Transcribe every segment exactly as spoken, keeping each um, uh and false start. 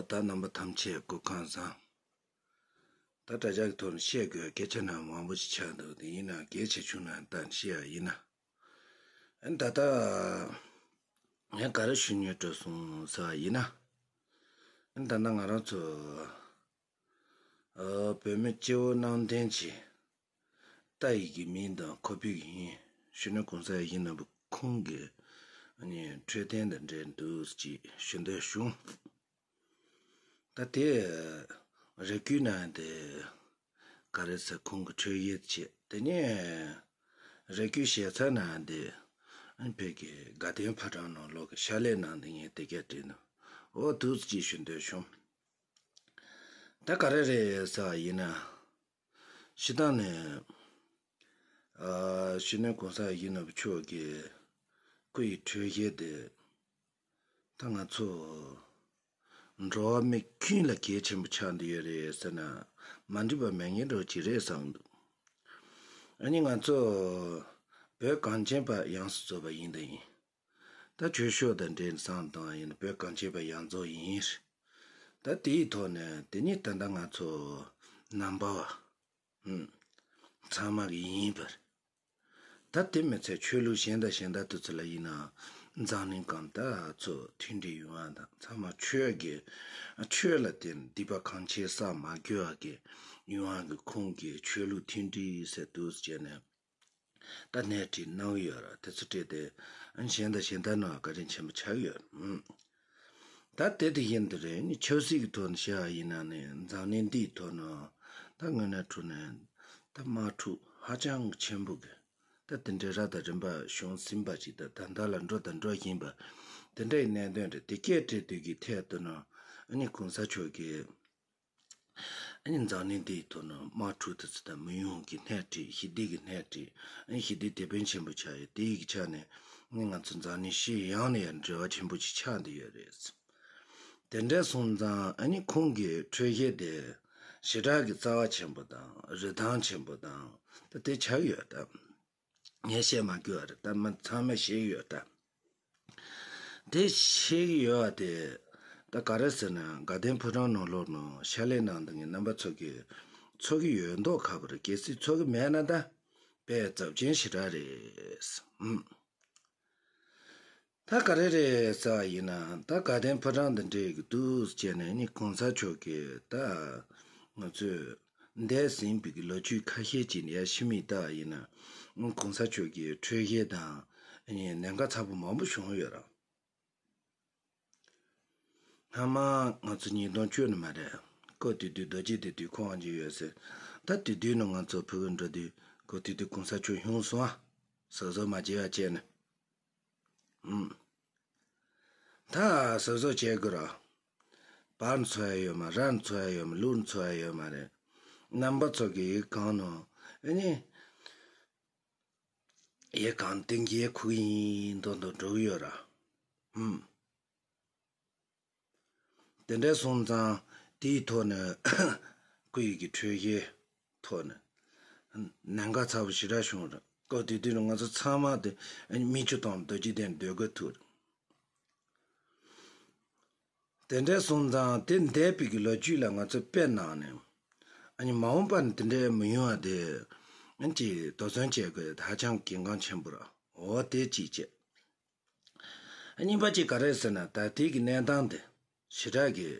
ད་རྣམ་པ་ཐམས་ཅད་སྐུ་ཁམས་བཟང་། ད་དྲ་རྒྱ་གི་ཐོག་ནས་བཤད་དགོས་སྐད་ཆ་ན་མང་པོ་ཞིག་ཆགས་འདུག་དེ་ཡིན་ན་གལ་ཆེ་ཆུང་ན་ད་བཤད་ཡ་ཡིན་ན། ཨན་ད་ལྟ་ངས་ག་རེ་ཞུ་སྙིང་འདོད་སོང་ཟེར་བ་ཡིན་ན། ཨན་ད་ལྟ་ང་རང་ཚོ་ཨ་བོད་མི་སྤྱི་བོ་གནམ་བསྟན་གྱི་ཏཱ་ཡི་གི་མིང་དང་ཁོ་པའི་གི་ཡིན་གཞོན་ནུ་གོང་ས་ཡིན་ནམ་ཁོང་གི་ཨ་ནི་འཕྲོད་བསྟེན་དང་འབྲེལ་འདུག་ཅེས་ཞུ་འདོད་བྱུང་། ད་དེ་རེ་སྐུལ་ནང་དེ་ག་རེ་ཟེར་ཁོང་གི་འཕྲོད་ཡིག་བྱས་དེ་ནས་རེ་སྐུལ་ཞལ་ཚར་ནང་དེ་ཨ་ནི་བོད་ཀྱི་དགའ་ལྡན་ཕོ་བྲང་ནང་ལོག་གི་ཕྱག་ལས་གནང་དེ་ངས་དེ་གས་བྲིས་ནས་འོ་འདུག་ཅེས་ཞུ་འདོད་བྱུང་། ད་ག་རེ་རེད་ཟེར་བ་ཡིན་ན། སྤྱིར་བཏང་ནས་ཨ་གཞོན་ནུ་གོང་ས་ཡིན་ནམ་མཆོག་གི་སྐུ་ཡི་འཕྲོད་བཞེས་དེ་ད་ང་ཚོ་འགྲོ་བ་མི་ཀུན་ལ་གལ་ཆེན་པོ་ཆགས་འདི་ཡོད་རེད་ཟེར་ན་མ་འགྲིག་པ་མེད་ངེས་འགྲོ་གི་རེད་བསམ་འདུག་ཨ་ནི་ང་ཚོ་བོད་གངས་ཅན་པ་ཡོངས་སུ་རྫོགས་པ་ཡིན་དང་ཡིན། ད་ཆོས་ཕྱོགས་དང་འབྲེལ་བསམ་དང་ཡིན་བོད་གངས་ཅན་པ་ཡོངས་རྫོགས་ཡིན། ད་དེའི་ཐོག་ནས་དེ་ནི་ད་ལྟ་ང་ཚོ་ནང་པ་བ། ཚང་མ་གི་ཡིན་པར། ད་དེ་མི་ཚད་ཆོས་ལུགས་གཞན་དང་གཞན་དག་དེ་ཚོ་ལ་ཡིན་ན་འཛམ་གླིང་གང་ད་ཚོ་མཐུན་སྒྲིལ་ཡོང་བ་དང་ཚང་མ་ཆོས་ཀྱི་ཆོས་ལ་བརྟེན་སྡིག་པ་གང་ཆེ་བསགས་མ་དགོས་པ་གི་ཡོང་བ་གི་ཁོང་གི་ཆོས་ལུགས་མཐུན་སྒྲིལ་ཟེར་འདུག་ཟེར་ནས་ད་སྣེ་ཁྲིད་གནང་གི་ཡོད་ར་དེ་ཚོ་སྤྲད་དེ་གཞན་དང་གཞན་དག་ནང་བཀའ་དྲིན་ཆེན་པོ་ཆགས་ཡོད། ད་དེ་དེ་བཞིན་དུ་རེད་ནི་ཆབ་སྲིད་ཀྱི་ཐོག་ནས་བཤད་པ་ཡིན་ན་ནི་འཛམ་གླིང་འདིའི་ཐོག་ནས་ད་དངོས་གནས་དྲང་གནས་ད་དམག་འཁྲུག་ཧ་ཅང་གི་ཆེན་པོ་གི་ད་དེ་འདྲའི་རབ་དང་རིམ་པ་བྱུང་ཟིན་པ་ཅིག་དང་ད་ལྟ་ལ་འགྲོ་དང་འགྲོ་བཞིན་པ་དེ་འདྲའི་གནད་དོན་རེད། དེ་སྐད་བྲིས་དུས་ཀྱི་ཐད་དུ་ནི་ཨ་ནི་གོང་ས་མཆོག་གིས་ཨ་ནི་འཛམ་གླིང་འདིའི་ཐོག་ནས་དམག་འཁྲུག་དེ་ཚོ་དང་མི་ཡོང་གི་སྣེ་ཁྲིད་ཞི་བདེ་གི་སྣེ་ཁྲིད་ཨ་ནི་ཞི་བདེ་དེད་དཔོན་ཆེན་པོ་ཆགས་ཡོད། དེ་ཡི་ཆ་ནས་ཨ་ནི་ང་ཚོ་འཛམ་གླིང་སྤྱི་ཡོངས་ནས་ཡང་འབྲེལ་བ་ཆེན་པོ་ཅིག་ཆགས་བསྡད་ཡོད་རེད། དེ་འདྲ་སོང་ཙང་ཨ་ནི་ཁོང་གི་འཕྲོད་བཞེས་དེ་ཞེ་དྲག་གི་རྩ་བ་ཆེན་པོ་དང་རིན་ཐང་ཆེན་པོ་དང་ད་དེ་ཆགས་ཡོད་དམ། ངས་བཤད་མ་དགོས་པ་རེད། ད་མི་ཚང་མས་ཤེས་ཀྱི་ཡོད་ད། དེ་ཤེས་ཀྱི་ཡོད་པ་དེ་ད་ག་རེ་ཟེར་ན་དགའ་ལྡན་ཕོ་བྲང་ནང་ལོགས་ནང་ཕྱག་ལས་གནང་སྟངས་ཀྱི་རྣམ་པ་ཚོ་གིས་ཚོར་གྱི་ཡོད་མདོག་ཁ་པོ་རེད། གལ་སྲིད་ཚོར་གྱི་མེད་ན་ད་དཔེ་ཚབས་ཆེན་ཞེ་དྲག་རེད། ཨུམ། ད་ག་རེ་རེད་ཟེར་བ་ཡིན་ན་ད་དགའ་ལྡན་ཕོ་བྲང་དང་འབྲེལ་གྱི་འདུག་ཟེར་ནས་ནི་གོང་ས་མཆོག་གིས་ད་ང་ཚོས་འདས་ཟིན་པའི་གི་ལོ་རྒྱུས་ཁ་ཤས་ཅིག་ནས་ཡར་ཞུ་མི་ད་ཡིན་ན་གོང་ས་མཆོག་གི་འཕྲོད་བཞེས་དང་ནི་ཉེན་ཁ་ཚ་པོ་མང་པོ་བྱུང་ཡོད་ར། སྔ་མ་ང་ཚོ་ཉིས་སྟོང་བཅུ་ནི་མ་རེད། སྐབས་དེ་དུས་རྡོ་རྗེ་གདན་དུས་འཁོར་དབང་ཆེན་ཡོད་ཟེར། ད་དེ་དུས་ནི་ང་ཚོ་ཕྲུ་གུ་འགྲོ་དུས་སྐབས་དེ་དུས་གོང་ས་མཆོག་ཡོང་སོང་ཨ། ཟུར་ཟུར་མ་བརྗེད་པ་བྱས་ནས། ཨུམ། ད་ཟུར་ཟུར་བྱེད་དགོས་ར། བར་འཚོ་ཡ་ཡོད་མ་ར་འཚོ་ཡ་ཡོད་མ་ལུག་འཚོ་ཡ་ཡོད་མ་རེད། རྣམ་པ་ཚོ་གི་ཡིག་གང་ནང་ཨེ་ནི། ཡིག་གང་སྟེང་གི་ཁུག་ཡིན་མདོག་མདོག་འགྲོ་གི་ཡོད་ར། ཨུམ། དེ་འདྲ་སོང་ཙང་དེའི་ཐོག་ནས་སྐུ་ཡི་གི་འཕྲོད་བཞེས་ཐོག་ནས་ཉེན་ཁ་ཚ་པོ་ཞེ་དྲག་བྱུང་རེད། སྐབས་དེ་དུས་ལ་ང་ཚོ་ཚང་མ་དེ་མིག་ཆུ་བཏང་རྡོ་རྗེ་གདན་སྡོད་དགོས་ཐུག་རེད། དེ་འདྲ་སོང་ཙང་དེ་འདས་པའི་གི་ལོ་རྒྱུས་ལ་ང་ཚོ་དཔེ་གནང་ནས་ཨ་ནི་མ་འོངས་པ་ནས་དེ་འདྲ་མི་ཡོང་བ་དེ་ཨ་ནི་ཅིག་དོགས་ཟོན་བྱེད་དགོས་ཧ་ཅང་གལ་འགངས་ཆེན་པོ་རེད། འོ་དེ་གཅིག་བྱས། གཉིས་པ་གཅིག་ག་རེ་ཟེར་ན་ད་ལྟའི་གི་གནས་སྟངས་དེ་ཞེ་དྲག་གི་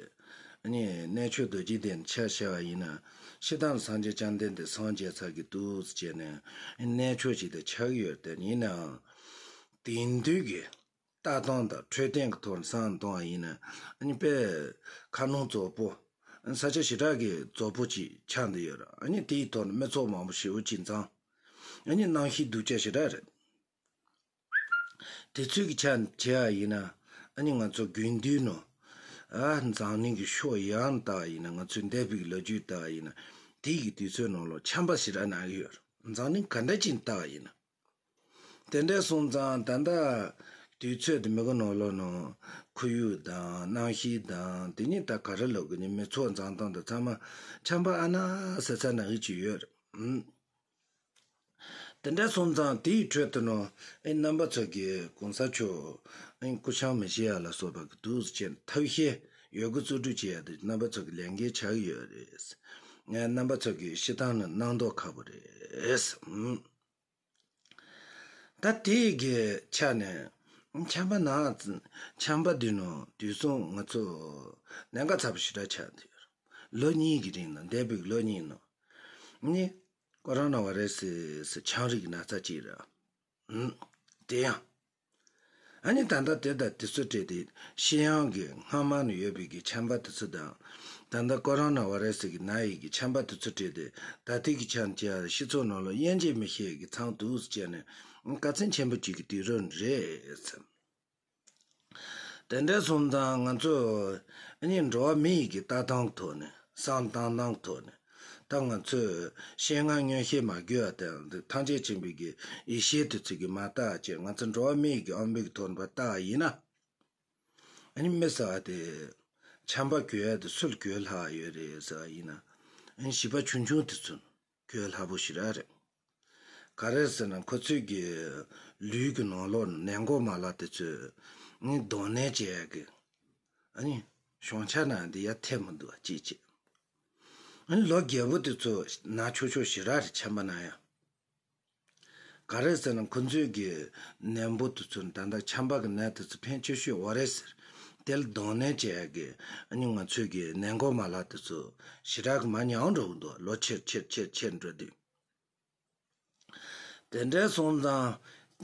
ཨ་ནི་གནས་མཆོག་རྡོ་རྗེ་གདན་ཆ་བཞག་པ་ཡིན་ན་སྤྱིར་བཏང་སངས་རྒྱས་བཅོམ་ལྡན་འདས་སངས་རྒྱས་ཚར་གི་འདུག་ཟེར་བྱས་ནས་གནས་མཆོག་ཅིག་ཏུ་ཆགས་ཀྱི་ཡོད་དེ་ཡིན་ནའང་དེང་དུས་ཀྱི་ལྟ་སྟངས་དང་འཕྲོད་བསྟེན་གྱི་ཐོག་ནས་བསམ་བློ་གཏོང་བ་ཡིན་ན་ཨ་ནི་དཔེ་ཁ་ནང་རྫོགས་པོ་ས་ཆ་ཞེ་དྲག་གི་རྫོགས་པོ་ཅིག་ཆགས་འདི་ཡོད་རེད། ཨ་ནི་དེའི་ཐོག་ནས་མི་ཚོགས་མང་པོ་ཞེ་པོ་ཅིག་འཛོམས། ཨ་ནི་གནམ་གཤིས་སྡུག་ཅག་ཞེ་དྲག་རེད། དེ་ཚོའི་གི་ཆ་བྱས་པ་ཡིན་ན་ཨ་ནི་ང་ཚོ་དགུན་དུས་ནང་ཨ་འཛམ་གླིང་གི་ཕྱོགས་ཡང་ལྟ་བ་ཡིན་ན་ང་ཚོའི་འདས་པའི་གི་ལོ་རྒྱུས་ལྟ་བ་ཡིན་ན་དེའི་གི་དུས་ཚོད་ནང་ལོགས་ཆམ་པ་ཞེ་དྲག་ན་གི་ཡོད་རེད། འཛམ་གླིང་ག་འདྲ་ཅིག་ལྟ་བ་ཡིན་ན། དེ་འདྲ་སོང་ཙང་ད་ལྟ་དུས་ཚོད་དེ་མི་གི་ནང་ལོགས་ནང་ཁོར་ཡུག་དང་གནམ་གཤིས་དང་དེ་ཉིད་ད་ག་རེ་ལབ་དགོས་ནི་མི་ཚོགས་འཛོམས་སྟངས་དང་ཚང་མ་ཆམ་པ་ཨ་ན་ཟེར་ཚ་ན་གི་ཅིག་ཡོད་རེད། ཨུམ། དེ་འདྲ་སོང་ཙང་དེའི་ཁྲོད་དུ་ནང་ཨེ་རྣམ་པ་ཚོ་གིས་གོང་ས་མཆོག་ཨེ་སྐུ་ཆམ་མི་བཞེས་ཡ་ལ་སོགས་པ་གི་འདུག་ཅེས་ཐབས་ཤེས་ ཡོད་རྒུ་རྩིས་སྤྲོད་བྱེད་ཡ་དེ་རྣམ་པ་ཚོ་གི་ལས་འགན་ཆགས་ཀྱི་ཡོད་རེད། ངས་རྣམ་པ་ཚོ་གི་ཤི་སྟངས་ནི་གནང་མདོག་ཁ་པོ་རེད། ཨུམ། ད་དེ་གི་ཆ་ནས་ཆམ་པ་ན་ཆམ་པ་འདི་ནང་དུས་སང་ང་ཚོ་གནད་འགག་ཚ་པོ་ཞེ་དྲག་ཆགས་འདུག་ལོ་གཉིས་ཀྱི་རིང་ལ་འདས་པའི་ལོ་གཉིས་ནང་ནི་ཀོ་རོ་ན་བྷ་རེ་སི་ཟེར་ཆམ་རིགས་ན་ཚ་ཅིག་རེད། ཨུམ། དེ་ཡང་། ཨ་ནི་ད་ལྟ་དེ་དང་དེ་ཚོ་སྤྲད་དེ་ཤི་ཡང་གི་སྔ་མ་ནས་ཡོད་པའི་གི་ཆམ་པ་དེ་ཚོ་དང་། ད་ལྟ་ཀོ་རོ་ན་བྷ་རེ་སི་གི་ན་ཡི་གི་ཆམ་པ་དེ་ཚོ་སྤྲད་དེ་ད་ལྟའི་གི་ཆ་ནས་སྤྱི་ཚོགས་ནང་ལ་དབྱེ་འབྱེད་མི་ཤེས་གི་ཚང་འདུག་ཟེར་བྱས་ནས་དཀའ་ཚེགས་ཆེན་པོ་ཅིག་གི་དུས་རབས་རེད་ཟེར། དེ་འདྲ་སོང་ཙང་ང་ཚོ་ཨ་ནི་འགྲོ་བ་མི་ཡི་གི་ལྟ་སྟངས་ཐོག་ནས་བསམ་བཏང་སྟངས་ཐོག་ནས་ད་ང་ཚོས་ཤེས་ངན་མངོན་ཤེས་མ་དགོས་པ་དང་ཐམས་ཅད་མཁྱེན་པའི་གི་ཡེ་ཤེས་དེ་ཚོ་གི་མ་བལྟ་བྱས་ང་ཚོ་འགྲོ་བ་མི་ཡི་གི་དབང་པོའི་གི་ཐོག་ནས་བལྟ་བ་ཡིན་ན། ཨ་ནི་མི་ཟེར་བ་དེ་ཆམ་པ་གྱོན་ཡ་དེ་སུ་ལ་གྱོན་སླ་བ་ཡོད་རེད་ཟེར་བ་ཡིན་ན། ཨ་ནི་བྱིས་པ་ཆུང་ཆུང་དེ་ཚོ་གྱོན་སླ་པོ་ཞེ་དྲག་རེད། ག་རེ་ཟེར་ན་ཁོ་ཚོའི་གི་ལུས་ཀྱི་ནང་ལོགས་ནས་ནད་འགོག་མ་ལག་དེ་ཚོས་ཨ་ནི་གདོང་ལེན་བྱེད་ཡ་གི་ཨ་ནི་བྱང་ཆ་ན་འདི་ཡ་ཐེབས་མི་འདུག་བ་ཅིག་བྱེད། ཨ་ནི་ལོ་རྒས་པོ་དེ་ཚོ་ན་ཆོག་ཆོག་ཞེ་དྲག་རེད་ཆམ་པ་ན་ཡ། ག་རེ་ཟེར་ན་ཁོ་ཚོའི་གི་ནད་འབུ་དེ་ཚོ་ད་ལྟ་ཆམ་པ་གི་ནད་དེ་ཚོ་ཕན་ཆེ་ཤོས་འོ་རེད་ཟེར། དེ་ལ་གདོང་ལེན་བྱེད་ཡ་གི་ཨ་ནི་ང་ཚོའི་གི་ནད་འགོག་མ་ལག་དེ་ཚོ་ཞེ་དྲག་གི་མར་ཉམས་འགྲོ་གི་འདུག་ལོ་ཆེར་ཆེར་ཆེར་ཆེར་འགྲོ་དུས། དེ་འདྲ་སོང་ཙང་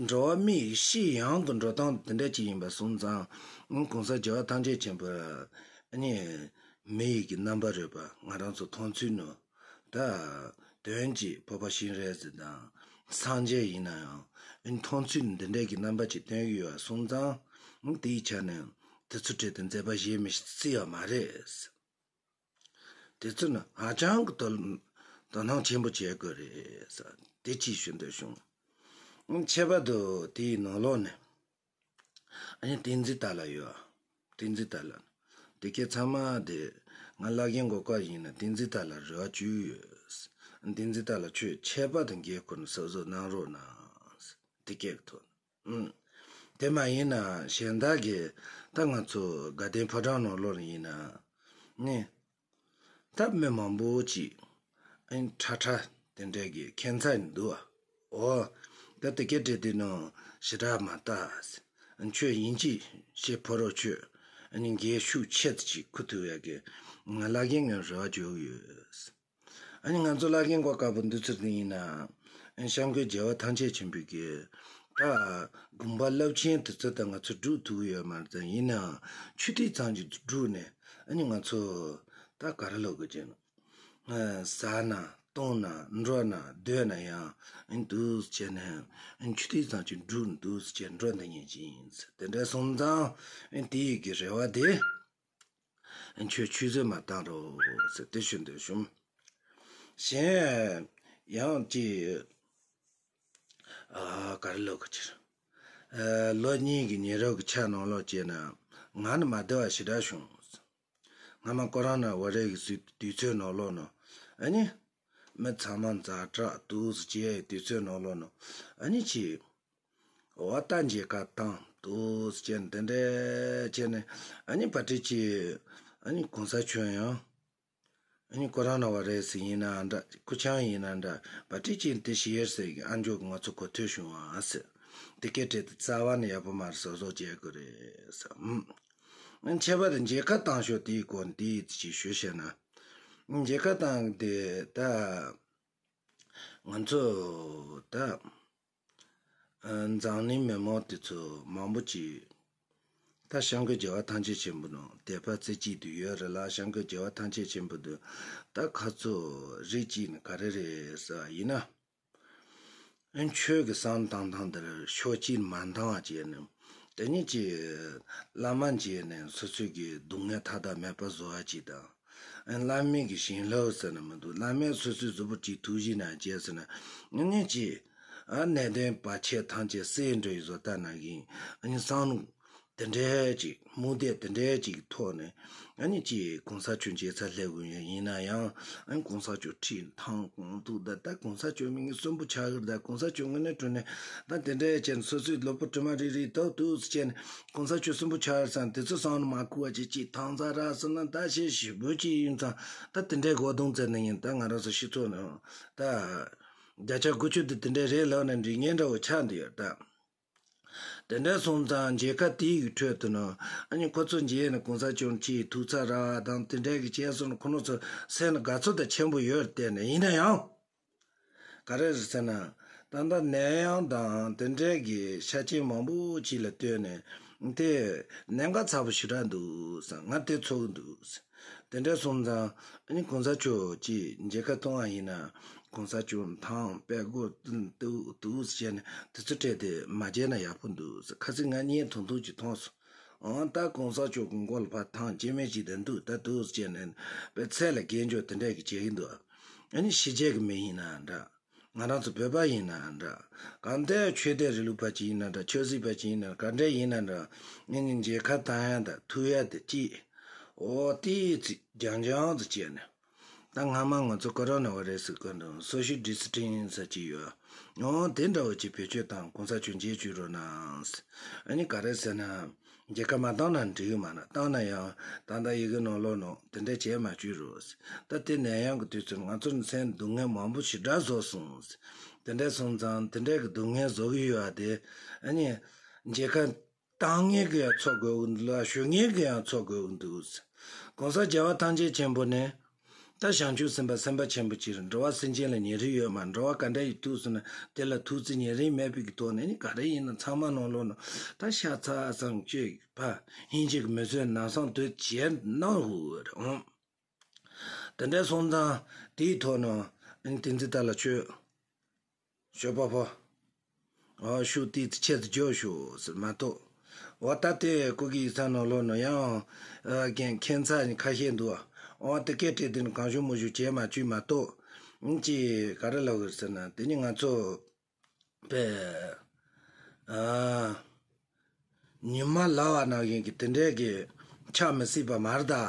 འགྲོ་བ་མི་ཡི་ཤི་ཡང་གི་འགྲོ་སྟངས་དེ་འདྲ་ཅིག་ཡིན་པ་སོང་ཙང་གོང་ས་རྒྱལ་བ་ཐམས་ཅད་མཁྱེན་པ་ཨ་ནི་མི་ཡི་གི་རྣམ་པ་རེད་པ། ང་རང་ཚོ་མཐོང་ཚུལ་ནི་ད་དོན་གྱི་བོད་པ་ཤིང་རལ་ཟེར་དང་སངས་རྒྱས་ཡིན་ན་ཡང་མཐོང་ཚུལ་འདི་འདྲའི་གི་རྣམ་པ་ཅིག་སྟོན་གྱི་ཡོད་པ་སོང་ཙང་དེའི་ཆ་ནས་དེ་ཚོ་བྲིས་ཏེ་མཛད་པ་གཞན་མི་སྲིད་པ་མ་རེད། དེ་ཚོ་ནི་ཧ་ཅང་གི་དོ་དོ་སྣང་ཆེན་པོ་བྱེད་དགོས་རེད་ཟེར་དེ་ཅིག་ཞུ་འདོད་བྱུང་། ཁྱད་པར་དུ་དེའི་ནང་ལོགས་ནས། ཨ་ནི་བསྟན་འཛིན་ཏཱ་ལ་ཡོད། བསྟན་འཛིན་ཏཱ་ལ། དེ་གའི་ཚང་མ་དེ་ང་བླ་རྒན་མགོ་དཀར་ཡིན་ན་བསྟན་འཛིན་ཏཱ་ལ་རེ་བ་བཅོལ་ཡོད། བསྟན་འཛིན་ཏཱ་ལ་ཁྱོད་ཁྱད་པར་དུ་འགན་ཁུར་ནས་གཟབ་གཟབ་གནང་རོགས་གནང་། དེ་གའི་ཐོག་ཨུམ། དེ་མ་ཡིན་ན་གཞན་དག་གིས་ད་ང་ཚོ་དགའ་ལྡན་ཕོ་བྲང་ནང་ལོགས་ཡིན་ན་ནི། ད་མི་མང་པོ་ཅིག་ཨ་ནི་ཁྲ་ཁྲ་དེ་འདྲས་ཀྱི་ཁྱད་མཚར་འདུག་ཨ། འོ། ད་དེ་སྐད་བྲིས་དུས་ནང་ཞེ་དྲག་མ་བལྟ། ཨ་ནི་ཁྱོད་ཡིན་གཅིག་བྱེད་ཕོ་རོག་ཁྱོད་ཨ་ནི་འགན་ཤུགས་ཆེ་ཙམ་ཅིག་འཁུར་ཐུབ་ཡག་གི་ང་བླ་རྒན་ངས་རེ་བ་བཅོལ་གི་ཡོད། ཨ་ནི་ང་ཚོ་བླ་རྒན་མགོ་དཀར་པོ་འདི་ཚོ་དེ་ཡིན་ན་ཨ་ནི་སྐྱབས་མགོན་རྒྱལ་བ་ཐམས་ཅད་མཁྱེན་པའི་གི་ད་དགོན་པ་རླབས་ཆེན་དེ་ཚོ་དང་ང་ཚོ་སྒྲུབ་ཐུབ་ཀྱི་ཡོད་མ་རེད། ད་ཡིན་ནའང་ཆོས་ཐིག་ཙམ་ཅིག་སྒྲུབ་ནས་ཨ་ནི་ང་ཚོ་ད་ག་རེ་ལབ་དགོས་ཀྱི་ན། ཟ་ན་བཏུང་ན་འགྲོ་ན་སྡོད་ན་ཡང་འདུག་སེ་བྱས་ནས་ཆུ་ཐིགས་ཙམ་ཅིག་འགྲུབ་འདུག་སེ་བྱས་འགྲོ་འདི་ཉིད་ཅིག་ཡིན། དེ་འདྲ་སོང་ཙང་དེ་ཡི་གི་རེ་བ་དེ་ཁྱོད་ཆུད་ཟོས་མ་བཏང་རོགས་ཟེར་དེ་ཞུ་འདོད་བྱུང་། གཞན་ཡང་ཅིག་ཨ། ག་རེ་ལབ་དགོས་ཀྱི་རེད། ཨ། ལོ་གཉིས་ཀྱི་ཉེ་རབས་ཀྱི་ཆ་ནང་ལོགས་བྱས་ན་ང་ནི་མ་བདེ་བ་ཞེ་དྲག་བྱུང་། སྔ་མ་ཀོ་རོ་ན་བྷ་རེ་སི་གི་དུས་ཚོད་ནང་ལོགས་ནང་ཨ་ནི་མི་ཚང་མ་ཛ་དྲག་འདུག་སེ་བྱས་དུས་ཚོད་ནང་ལོགས་ནང་ཨ་ནི་ཅིག་འོ་ད་མཇལ་ཁ་བཏང་འདུག་སེ་བྱས་ནས་དེ་འདྲ་བྱས་ནས་ཨ་ནི་བ་ཏི་ཅིག་ཨ་ནི་གོང་ས་མཆོག་ཡང་། ཨ་ནི་ཀོ་རོ་ན་བྷ་རེ་སི་ཡིན་ནའང་འདྲ། ཁུ་ཆང་ཡིན་ནའང་འདྲ། བ་ཏི་ཅིན་དེ་ཤི་ཡར་ཟེར་གི་ཨ་མཆོག་གི་ང་ཚོ་གོ་ཐོས་བྱུང་བ་ཟེར། དེ་སྐད་བྲིས་ཏེ་རྩ་བ་ནས་ཡག་པོ་མ་རེད། གཟབ་གཟབ་བྱེད་དགོས་རེད་ཟེར། ཨུམ། ཁྱད་པར་དུ་མཇལ་ཁ་བཏང་ཤོག་དེའི་སྐོར་འདི་ཅིག་ཞུ་བཤད་ན། མཇལ་ཁ་བཏང་དེ་ད་ང་ཚོ་ད། འཛམ་གླིང་མི་མང་དེ་ཚོ་མང་པོ་ཅིག་ད་སྐྱབས་མགོན་རྒྱལ་བ་ཐམས་ཅད་མཁྱེན་པ་ནང་དད་པ་རྩེ་གཅིག་ཏུ་ཡོད་རེད་ལ། སྐྱབས་མགོན་རྒྱལ་བ་ཐམས་ཅད་མཁྱེན་པ་དུ་ད་ཁ་ཚོ་རིགས་གཅིག་ནི་ག་རེ་རེད་ཟེར་བ་ཡིན་ན། ཨན་ཆོས་ཀྱི་བསམ་བཏང་སྟངས་དེར་ཕྱོགས་གཅིག་མ་འདང་བ་བྱས་ནས་དེ་ཉིད་ཀྱི་བླ་མ་མཇལ་ནས་སོ་སོའི་གི་སྡུག་བསྔལ་མཐའ་དག་མེད་པ་བཟོ་བ་གཅིག་དང་། བླ་མའི་གི་བྱིན་རླབས་ཟེར་ན་མི་འདུག་བླ་མས་སོ་སོའི་གཟུགས་པོ་གཅིག་ཐུགས་བཞེས་ན་བྱས་ཟེར་ན་ངེད་གཉིས་ཀྱིས་ཨ་ནད་གདོན་བར་ཆད་ཐམས་ཅད་སེལ་འགྲོ་ཡི་བཟོ་ལྟ་ན་གིན་ཨ་ནི་བསམ་བློ་ དེ་འདྲའི་ཅིག་མུ་མཐུད་དེ་འདྲའི་ཅིག་ཐོག་ནས་ཨ་ནི་ཅིག་གོང་ས་མཆོག་མཇལ་ས་སླེབས་དགོས་ཡ་ཡིན་ན་ཡང་། ཨ་ནི་གོང་ས་མཆོག་ཁྲིད་ཐང་གོང་དུ་ད་ད་གོང་ས་མཆོག་མི་ངན་གསོན་པོ་ཆགས་ཀྱི་རེད། ད་གོང་ས་མཆོག་དངོས་གནས་དྲང་གནས་ད་དེ་འདྲའི་བྱས་ནས་སོ་སོའི་ལུས་པོ་དྲི་མ་རིག་རིག་དོག་དོག་བྱས་ནས་གོང་ས་མཆོག་གསོན་པོ་ཆགས་ཀྱི་རེད་བསམ། དེ་ཚོ་བསམ་བློ་མ་འཁོར་བ་ཅིག་ཅིག་ཐང་རྩ་ར་སོང་ན་ད་ཞེ་ཞེ་པོ་ཅིག་ཡིན་ཙང་། ད་དེ་འདྲའི་གོ་བརྡུང་བཙལ་ནས་ཡིན། ད་ང་རང་ཚོ་སྤྱི་ཚོགས་ནང་ད་བརྒྱ་ཆ་དགུ་བཅུ་དེ་དེ་འདྲའི་རེད་ལབ་ན་འགྲིག་ངེས་འདྲ་བོ་ཆགས་འདུག་ཡོད་ད། དེ་འདྲ་སོང་ཙང་མཇལ་ཁ་དེའི་གི་ཁྲོད་དུ་ནི་ཨ་ནི་ཁོ་ཚོ་མཇལ་ནས་གོང་ས་མཆོག་ཁྲིད་ཐུག་ས་ར་བ་དང་དེ་འདྲའི་གི་བྱས་སོང་ན་ཁོ་རང་ཚོ་སེམས་ལ་དགའ་ཚོར་དང་ཆེན་པོ་ཡོད་རེད། དེ་ནས་ཡིན་ན་ཡང་ག་རེ་རེད་ཟེར་ན། ད་ལྟ་ནད་ཡམས་དང་དེ་འདྲའི་གི་ཤ་རྐྱེན་མང་པོ་ཅིག་ལ་ལྟོས་ནས་དེ་གནད་འགག་ཚ་པོ་ཞེ་དྲག་འདུག་ཟེར། ང་དེ་ཚོར་གི་འདུག་ཟེར། དེ་འདྲ་སོང་ཙང་ཨ་ནི་གོང་ས་མཆོག་ཅིག་མཇལ་ཁ་གཏོང་བ་ཡིན་ན་གོང་ས་མཆོག་ཐང་དཔལ་སྒོར་འདུག་འདུག་ཟེར་ནས་དེ་ཚོ་སྤྲད་དེ་མ་མཇལ་ན་ཡག་པོ་འདུག་ཟེར། ཁ་སང་ང་བརྙན་ཐུང་ཐུང་ཅིག་མཐོང་སོང་། ཨང་། ད་གོང་ས་མཆོག་གི་མགོ་ལ་ཕར་ཐང་སྐྱེ་དམན་ཅིག་དང་འདུག་ད་འདུག་ཟེར་ནས་པའི་ཚད་ལ་སྐྱེལ་འཇོག་དེ་འདྲ་གི་བྱེད་ཀྱི་འདུག་ཨ་ནི་ཕྱི་རྒྱལ་གི་མི་ཡིན་ན་འདྲ། ང་རང་ཚོ་བོད་པ་ཡིན་ན་འདྲ། གང་ལྟར་ཆོས་དད་རིང་ལུགས་པ་ཅིག་ཡིན་ན་འདྲ། ཆབ་སྲིད་པ་ཅིག་ཡིན་ན་འདྲ། ག་འདྲ་ཡིན་ན་འདྲ། ངེད་གཉིས་མཇལ་ཁ་བཏང་ཡ་དང་ཐུག་ཡ་དེ་ཅིག་འོ་དེ་ཅིག་རྒྱང་རྒྱང་དུ་བྱས་ནས། ད་སྔ་མ་ང་ཚོ་ཀོ་རོ་ན་བྷ་རེ་སི་གི་འདུག་སོ་ཤལ་ཌི་སི་ཊེན་སིང་ཟེར་ཅིག་ཡོད། འོ་དེ་འདྲ་བོ་ཅིག་བེད་སྤྱོད་བཏང་གོང་ས་མཆོག་མཇལ་བཅུག་རོགས་གནང་། ཨ་ནི་ག་རེ་ཟེར་ན། མཇལ་ཁ་མ་བཏང་ན་འགྲིག་གི་མ་རེད། བཏང་ན་ཡང་ད་ལྟ་ཡི་གེ་ནང་ལོགས་ནང་དེ་འདྲ་བྱས་མ་བཅུག་རོགས། ད་དེ་ནད་ཡམས་ཀྱི་དུས་ཚོད་ང་ཚོ་ནི་སེམས་སྡུག་བསྔལ་མང་པོ་ཞེ་དྲག་བཟོས་སོང་། དེ་འདྲ་སོང་ཙང་དེ་འདྲ་གི་སྡུག་བསྔལ་བཟོ་གི་ཡོད་པ་དེ་ཨ་ནི་མཇལ་ཁ་བཏང་མཁན་གྱིས་ཡང་ཚོར་དགོས་ཀྱི་འདུག་ལ། ཞུ་མཁན་གྱིས་ཡང་ཚོར་དགོས་ཀྱི་འདུག་གོང་ས་རྒྱལ་བ་ཐམས་ཅད་མཁྱེན་པ་ནི། ད་བྱང་ཆུབ་སེམས་དཔའ་སེམས་དཔའ་ཆེན་པོ་ཅིག་རེད། འགྲོ་བ་སེམས་ཅན་ལ་ཉེ་རིང་ཡོད་མ་རེད། འགྲོ་བ་ག་འདྲ་ཡི་ཐུག་སོང་ན་དེ་ལ་ཐུགས་བརྩེ་ཉེ་རིང་མེད་པའི་གི་ཐོག་ནས་ནི་ག་རེ་ཡིན་ན་ཚང་མ་ནང་ལོགས་ནང་ད་ཤ་ཚ་བཟང་སྤྱོད་ཕ་ཧིན་ཅིག་མི་བཟོད་ན་བཟང་དོད་བྱས་གནང་དགོས་རེད། འོང་། དེ་འདྲ་སོང་ཙང་དེའི་ཐོག་ནས་ཨ་ནི་བསྟན་འཛིན་ཏཱ་ལ་ཆོས་ཞོགས་པ་ཕོ། ཨོ་ཤུགས་ཏིག་ཏི་ཆེད་དུ་འཇོག་ཤོག་ཟེར་མ་གཏོགས། འོ་ད་ལྟའི་སྐུ་གི་ཡིག་ཚང་ནང་ལོགས་ནང་ཡང་ཨ་རྒན་ཁྱད་མཚར་ནི་ཁ་ཤས་འདུག་འོ་དེ་སྐད་བྲིས་དེ་ནི་གང་བྱུང་མང་བྱུང་བྱས་མ་བཅུག་མ་གཏོགས། ཨ་ནི་ཅིག་ག་རེ་ལབ་དགོས་ཟེར་ན་དེ་ནི་ང་ཚོ་པས་ཨ། ཉི་མ་ལ་བ་ནང་བཞིན་གྱི་དེ་འདྲའི་གི་ཆགས་མི་སྲིད་པ་མ་རེད་ད།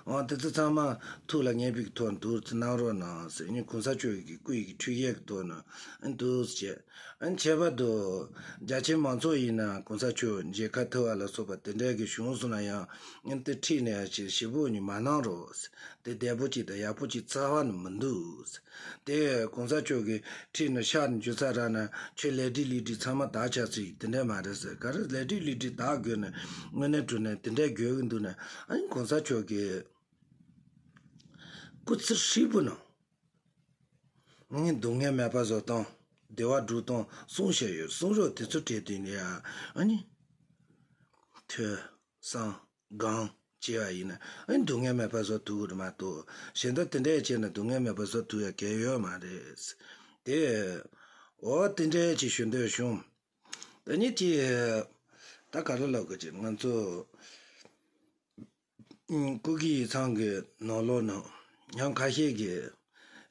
འོ་དེ་ཚོ་ཚང་མ་ཐུགས་ལ་ངེས་པའི་ཐོག་ནས་འདུག་སེ་གནང་རོགས་གནང་ཟེར། ཨ་ནི་གོང་ས་མཆོག་གི་སྐུ་ཡི་གི་འཕྲིན་ཡིག་གི་ཐོག་ནས་ཨ་ནི་འདུག་སེ་བྱས། ཨ་ནི་ཁྱད་པར་དུ་རྒྱ་ཆེ་མང་ཚོགས་ཡིན་ན་གོང་ས་མཆོག་མཇལ་ཁ་ཐུབ་པ་ལ་སོགས་པ་དེ་འདྲའི་གི་བྱུང་སོང་ན་ཡང་ཨ་ནི་དེ་ཁྲིད་ནས་ཞེ་ཞེ་པོ་ནི་མ་གནང་རོགས་ཟེར། དེ་བདེ་པོ་ཅིག་དང་ཡག་པོ་ཅིག་རྩ་བ་ནས་མི་འདུག་ཟེར། དེ་གོང་ས་མཆོག་གི་ཁྲིད་ནས་ཤག་ནས་འཇུ་ས་རག་ན་ཁྱོད་ལས་སྒྲིག་ལས་སྒྲིག་ཚང་མ་དག་ཆགས་ཚུལ་དེ་འདྲ་མ་རེད་ཟེར། ག་རེ་ལས་སྒྲིག་ལས་སྒྲིག་དག་དགོས་ན་དངོས་གནས་དྲང་གནས་དེ་འདྲ་དགོས་ཀྱི་འདུག་ན། ཨ་ནི་གོང་ས་མཆོག་གི་སྐུ་ཚེ་ཧྲིལ་པོ་ནང་ངས་སྡུག་བསྔལ་མེད་པ་བཟོ་སྟངས་བདེ་བ་སྒྲུབ་སྟངས་གསུངས་བཞག་ཡོད། གསུང་རོགས་དེ་ཚོ་བྲིས་དུས་ནས་ཨ་ནི་ཐོས་བསམ་སྒོམ་བྱས་པ་ཡིན་ན་ཨ་ནི་སྡུག་བསྔལ་མེད་པ་བཟོ་ཐུབ་ཀྱི་རེད་མ་གཏོགས། གཞན་དག་དེ་འདྲས་བྱས་ན་སྡུག་བསྔལ་མེད་པ་བཟོ་ཐུབ་ཡ་གལ་ཡོད་མ་རེད། དེ་འོ་དེ་འདྲས་ཅིག་ཞུ་འདོད་བྱུང་། ད་ནི་ཅི་ད་ག་རེ་ལབ་དགོས་ཅིག་ང་ཚོ་ཨུམ། སྐུ་སྒེར་ཡིག་ཚང་གི་ནང་ལོགས་ནང་ཡང་ཁ་ཤས་ཀྱིས་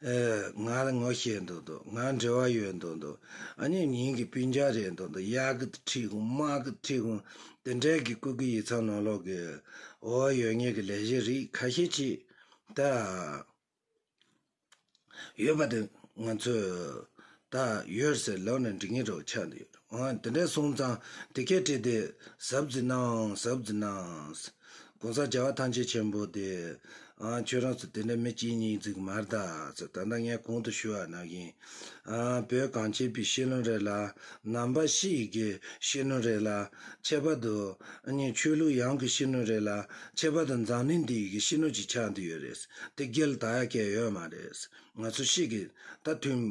ཨེ་ང་ངོ་ཤེས་འདུག་འདུག་ང་འབྲེལ་བ་ཡོད་འདུག་འདུག་ཨ་ནི་ངེད་ཀྱི་སྤུན་ཀྱག་རེད་འདུག་འདུག་ཡག་གི་ཁྲིད་ཁུངས་དམག་གི་ཁྲིད་ཁུངས་དེ་འདྲས་ཀྱི་སྐུ་སྒེར་ཡིག་ཚང་ནང་ལོགས་ཀྱི་འོ་ཡོད་ངེད་ཀྱི་ལས་བྱེད་རིགས་ཁ་ཤས་ཅིག་ད་ཡོད་པ་དེ་ང་ཚོས་ད་ཡོད་ཟེར་ལབ་ན་འགྲིག་ངེས་རོགས་ཆགས་འདུག་འོ་དེ་འདྲས་སོང་ཙང་དེ་སྐད་བྲིས་ཏེ་གཟབ་ཟིན་ནང་གཟབ་ཟིན་ནང་། གོང་ས་རྒྱལ་བ་ཐམས་ཅད་མཁྱེན་པོ་དེ། ཨ་ཁྱོད་རང་ཚོ་དེ་འདྲ་མི་གཅིག་གཉིས་ཟིག་མ་རེད་ད་ཟེར། ད་ལྟ་ངས་གོང་དུ་ཞུ་བ་ནང་བཞིན། ཨ་བོད་གངས་ཅན་པའི་སྤྱི་ནོར་རེད་ལ། ནང་པ་སྤྱི་ཡི་གི་སྤྱི་ནོར་རེད་ལ། ཁྱད་པར་དུ་ཨ་ནི་ཆོས་ལུགས་ཡོངས་ཀྱི་སྤྱི་ནོར་རེད་ལ། ཁྱད་པར་དུ་འཛམ་གླིང་འདི་ཡི་གི་སྤྱི་ནོར་ཅིག་ཆགས་བསྡད་ཡོད་རེད། དེ་སྒེར་ལ་བལྟ་ཡ་གལ་ཡོད་མ་རེད། ང་ཚོ་སྤྱི་གི་ད་ཐུན།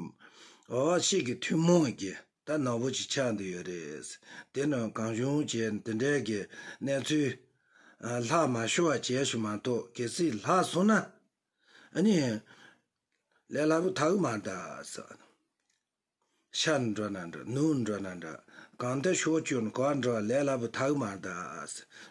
འོ་སྤྱི་གི་ཐུན་མོང་གི་ད་ནོར་བུ་ཅིག་ཆགས་བསྡད་ཡོད་རེད། དེ་ནི་གང་བྱུང་བྱས་འདི་འདྲའི་གི་གནས་ཚུལ་ཨ་ལྷག་མ་ཤོར་བ་བྱས་ཤིག་མ་གཏོགས། གལ་སྲིད་ལྷག་སོང་ན་ཨ་ནི་ལས་སླ་པོ་ཐག་མ་རེད་ཟེར། ཤར་འགྲོ་ན་འདྲ། ནུབ་འགྲོ་ན་འདྲ། གང་ལྟར་ཕྱོགས་བཅུ་ནས་ག་འགྲོ་བ་ལས་སླ་པོ་ཐག་མ་རེད།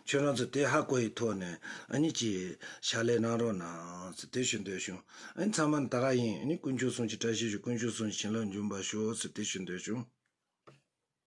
ཁྱོད་རང་ཚོ་དེ་ཧ་གོ་ཡི་ཐོག་ནས་ཨ་ནི་ཅིག་ཕྱག་ལས་གནང་རོགས་གནང་ཟེར་དེ་ཞུ་འདོད་བྱུང་། ཨ་ནི་ཚང་མ་ད་ག་ཡིན། ཨ་ནི་དཀོན་མཆོག་གསུམ་གྱི་བཀྲ་ཤིས་ཤོག་དཀོན་མཆོག་གསུམ་གྱི་བྱིན་རླབས་འབྱུང་བར་ཤོག་ཟེར་དེ་ཞུ་འདོད་བྱུང་།